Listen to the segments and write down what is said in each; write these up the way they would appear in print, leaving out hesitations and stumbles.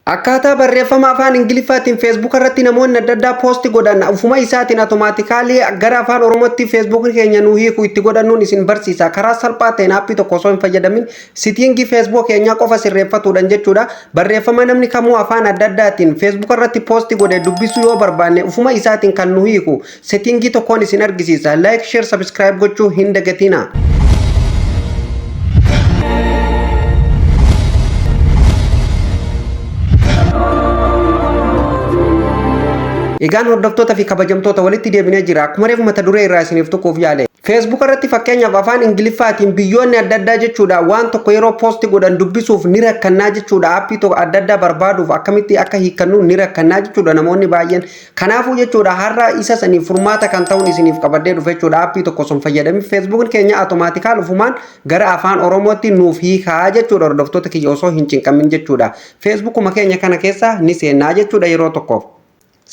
Akkaataa barreeffama afaan Ingiliffaatiin Facebook irratti namoonni adda addaa post godhan ufuma isaatiin automatically gara afaan Oromootti Facebookni keenya nu hiiku itti godhannuun isin barsiisa. Karaa salphaa ta'een aappii tokko osoo hin fayyadamin setting Facebook keenyaa qofa sirreeffatuudhaan jechuudha. Barreeffama namni kamuu afaan adda addaatiin Facebook irratti post godhe dubbisuu yoo barbaanne ufuma isaatiin kan nu hiiku setting tokkoon isin argisiisa. Like, share, subscribe gochuu hin dagatina. Egaan hordoftoota fi kabajamtoota, walitti deebinee jira. Akkuma reefu mata duree irraa isiniif tuquuf yaale. Facebook irratti fakkeenyaaf afaan Ingiliffaatiin biyyoonni adda addaa jechuudha waan tokko yeroo post godhan dubbisuuf ni rakkannaa jechuudha. Aappii tokko adda addaa barbaaduuf akkamitti akka hiikkannu ni rakkannaa jechuudha namoonni baay'een. Kanaafuu jechuudha, har'a isa saniif furmaata kan ta'uun isiniif qabadhee dhufe jechuudha. Aappii tokko sun fayyadamee Facebookni keenya automatical ufumaan gara afaan Oromootti nuuf hiikaa jechuudha, hordoftoota kiyya, osoo hin cinqamin jechuudha. Facebookuma keenya kana keessa ni seennaa jechuudha yeroo tokkoof.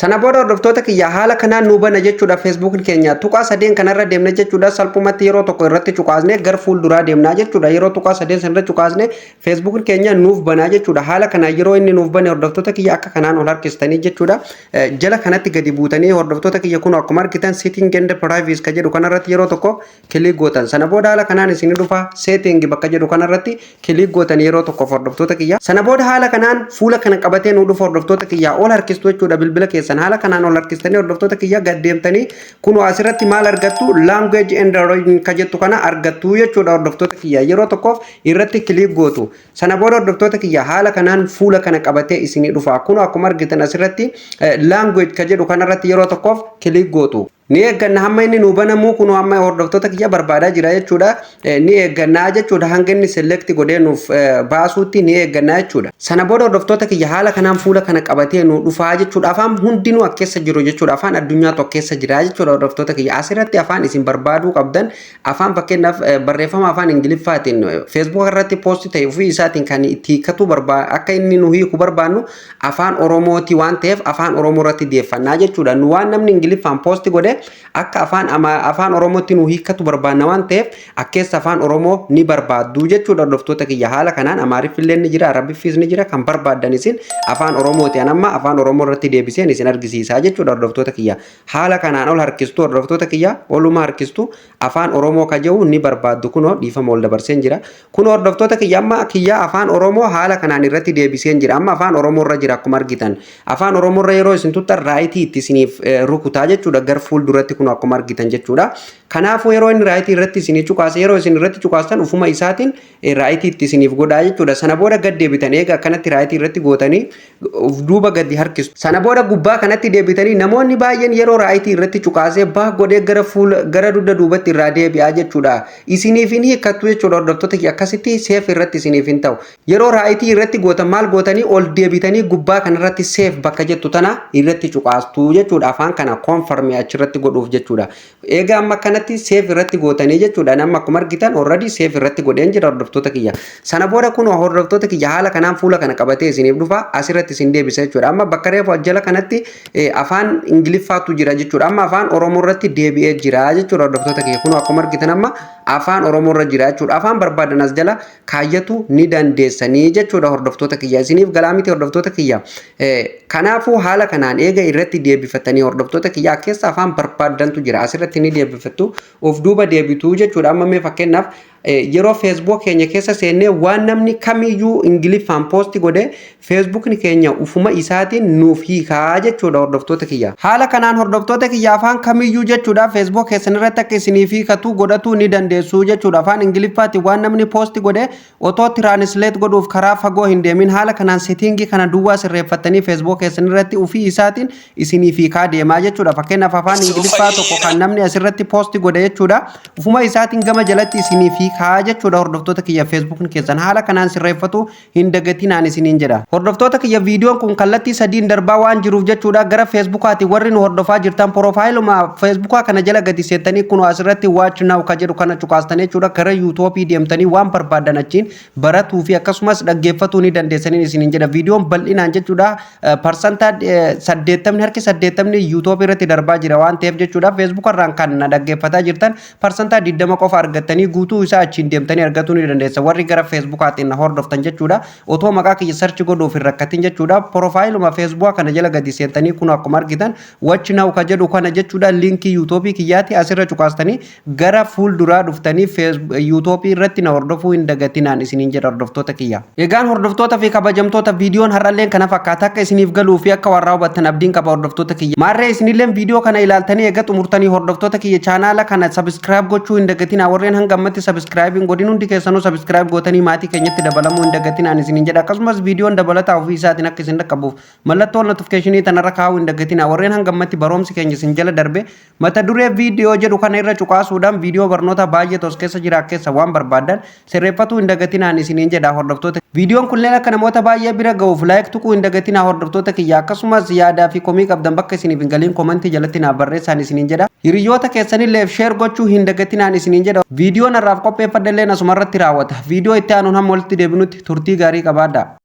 Sana booda, hordoftoota kiyya, haala kanaan nuu bana jechuudha Facebookni keenya. Tuqaa sadeen kanarra deemne jechuudha, salphumatti yeroo tokko irratti cuqaasne gara fuulduraa deemnaa jechuudha. Yeroo tuqaa sadeen sanarra cuqaasne Facebookni keenya nuuf banaa jechuudha. Haala kanaan yeroo inni nuuf bane, hordoftoota kiyya, akka kanaan ol harkistanii jechuudha. Jala kanatti gadi buutanii, hordoftoota kiyya, kun akkuma argitan "setting and privacy" ka jedhu kanarratti yeroo tokko click gootan. Sana booda haala kanaan isin dhufa. "Setting" bakka jedhu kanarratti click gootan yeroo tokkoof, hordoftoota kiyya. Sana booda haala kanaan fuula kana qabatee nuu dhufa, hordoftoota kiyya. Ol harkistu jechuudha bilbila keessan. Haala kanaan ol harkistanii, hordoftoota kiyya, gad deemtanii kunoo asirratti maal argattu? "Language and region" ka jettu kana argattu jechuudha, hordoftoota kiyya. Yeroo tokkoof irratti click gootu. Sana booda, hordoftoota kiyya, haala kanaan fuula kana qabatee isinii dhufa. Kunoo akkuma argitan asirratti "language" ka jedhu kanarratti yeroo tokkoof click gootu. Ni eegganna hamma inni nuu banamuu. Kunoo amma, hordoftoota kiyya, barbaadaa jira jechuudha. Ni eeggannaa jechuudha, hanga inni select godhee nuuf baasuutti ni eeggannaa jechuudha. Sana booda, hordoftoota kiyya, haala kanaan fuula kana qabatee nu dhufaa jechuudha. Afaan hundinuu as keessa jiru jechuudha. Afaan addunyaatu as keessa jira jechuudha, hordoftoota kiyya. Asirratti afaan isin barbaaduu qabdan, afaan fakkeenyaaf barreeffama afaan Ingiliffaatiin Facebook irratti post ta'e ofii isaatiin kan itti hiikkatu akka inni nu hiiku barbaannu afaan Oromooti waan ta'eef afaan Oromoo irratti deeffannaa jechuudha. Nu waan namni Ingiliffaan post godhe akka afaan Oromootti nu hiikkatu barbaanna waan ta'eef akkeessa afaan Oromoo ni barbaaddu jechuudha, hordoftoota kiyya. Haala kanaan Amaariffillee ni jira, Arabiffis ni jira, kan barbaaddan isin afaan Oromooti. An amma afaan Oromoo irratti deebiseen isin argisiisaa jechuudha, hordoftoota kiyya. Haala kanaan ol harkistu, hordoftoota kiyya, oluma harkistu, afaan Oromoo ka jedhu ni barbaaddu. Kunoo dhiifama, ol dabarseen jira. Kunoo, hordoftoota kiyya, amma kiyya afaan Oromoo haala kanaan irratti deebiseen jira. Amma afaan Oromoo irra jira akkuma argitan. Afaan Oromoo irra yeroo isin tuttan right itti isiniif rukutaa jechuudha gar fuulduratti, kun akkuma argitan jechuudha. Kanaafuu yeroo inni right irratti isinii cuqaase, yeroo isin irratti cuqaastan ufuma isaatiin right itti isiniif godhaa jechuudha. Sana booda gad deebitan. Eega akkanatti right irratti gootanii of duuba gadi harkistu. Sana booda gubbaa kanatti deebitanii, namoonni baay'een yeroo right irratti cuqaasee back godhee gara fuula gara dugda duubatti irraa deebi'aa jechuudha. Isiniif hin hiikkattu jechuudha, hordoftoota, akkasitti save irratti isiniif hin ta'u. Yeroo right irratti gootan maal gootanii? Ol deebitanii gubbaa kanarratti "save" bakka jettu tana irratti cuqaastu jechuudha. Afaan kana confirm achirratti godhuuf jechuudha. Egaa amma akkanatti save irratti gootanii jechuudha. Nama akkuma argitan already save irratti godheen jira, hordoftoota kiyya. Sana booda kun, hordoftoota kiyya, haala kanaan fuula kana qabatee isiniif dhufa, asirratti isin deebisa jechuudha. Amma bakka reefu jala kanatti afaan Ingiliffaatu jira jechuudha. Amma afaan Oromoo irratti deebi'ee jira jechuudha, hordoftoota kiyya. Kun akkuma argitan amma afaan Oromoo irra jira jechuudha. Afaan barbaadan as jala kaayyatu ni dandeessanii jechuudha, hordoftoota kiyya. Isiniif galaa miti, hordoftoota kiyya? Kanaafuu haala kanaan eega irratti deebifatanii, hordoftoota kiyya, keessa afaan barbaaddantu jira. Asirratti ni deebifattu, of duuba deebituu jechuudha. Amma mee fakkeenyaaf yeroo Facebook keenya keessa seennee waan namni kamiyyuu Ingiliffaan post godhe Facebookni keenya ufuma isaatiin nuuf hiikaa jechuudha, hordoftoota kiyya. Haala kanaan, hordoftoota kiyya, afaan kamiyyuu jechuudha Facebook keessan irratti akka isiniif hiikatu godhatuu ni dandeessu jechuudha. Afaan Ingiliffaatiin waan namni post godhe otoo translate godhuuf karaa fagoo hin deemin haala kanaan setting kana duwwaa sirreeffattanii Facebook keessan irratti ufii isaatiin isiniif hiikaa deemaa jechuudha. Fakkeenyaaf afaan Ingiliffaa tokko kan namni asirratti post godhe jechuudha. Ufuma isaatiin gama jalatti isiniif hiikaa jechuudha, hordoftoota kiyya. Facebookni keessan haala kanaan sirreeffatu hin dagatinaan isiniin jedha. Hordoftoota kiyya, viidiyoon kun kallattii sadiin darbaa waan jiruuf jechuudha, gara Facebookaati warri nu hordofaa jirtan profileuma Facebookaa kana jala gadi seentanii kun asirratti "watch now" ka jedhu kana cuqaastanii jechuudha, gara YouTubeii deemtanii waan barbaadan achiin baratuu fi akkasumas dhaggeeffatuu ni dandeessanii isiniin jedha. Viidiyoon bal'inaan jechuudha 80%, harki 80 YouTubeii irratti darbaa jira waan ta'eef jechuudha, Facebook irraan kan dhaggeeffataa jirtan 20% qofa argattanii guutuu isaa jira, achiin deemtanii argatuu ni dandeessa. Warri gara Facebookaatiin na hordoftan jechuudha. Otoo maqaa kiyya search godhuuf hin rakkatin jechuudha. Profileuma Facebookaa kana jala gadi seentanii, kun akkuma argitan "Watch now" ka jedhu kana jechuudha. Linkii YouTubeii kiyyaatti asirra cuqaastanii gara fuulduraa dhuftanii YouTubeii irratti na hordofuu hin dagatinaan isiniin jedha, hordoftoota kiyya. Egaan hordoftoota fi kabajamtoota, viidiyoon har'alleen kana fakkaata. Akka isiniif galuu fi akka warraa hubattan abdiin qaba, hordoftoota kiyya. Maarree isinilleen viidiyoo kana ilaaltanii eega xumurtanii, hordoftoota kiyya, chaanaala kana subscribe gochuu hin dagatinaa. Warreen hanga ammatti subscribe hin godhin hundi keessanuu subscribe gootanii maatii keenyatti dabalamuu hin dagatinaan isiniin jedha. Akkasumas viidiyoon dabalataa ofii isaatiin akka isin dhaqqabuuf mallattoo notificationii tanarra kaa'uu hin dagatinaa. Warreen hanga ammatti baroomsi keenya isin jala darbe, mata duree viidiyoo jedhu kana irra cuqaasuudhaan viidiyoo barnoota baay'ee tos keessa jira keessa waan barbaadan sirreeffatuu hin dagatinaan isiniin jedha, hordoftoota. Viidiyoon kunneen akka namoota baay'ee bira ga'uuf like tuquu hin dagatinaa, hordoftoota kiyya. Akkasumas yaadaa fi komii qabdan bakka isiniif hin galiin commentii jalatti naaf barreessaan isiniin jedha. Hiriyoota keessanillee share gochuu hin dagatinaan isiniin jedha. Viidiyoon har'aaf qopheeffadhalleen asumarratti raawwata. Viidiyoo itti aanuun hamma walitti deebinutti turtii gaarii qabaadhaa.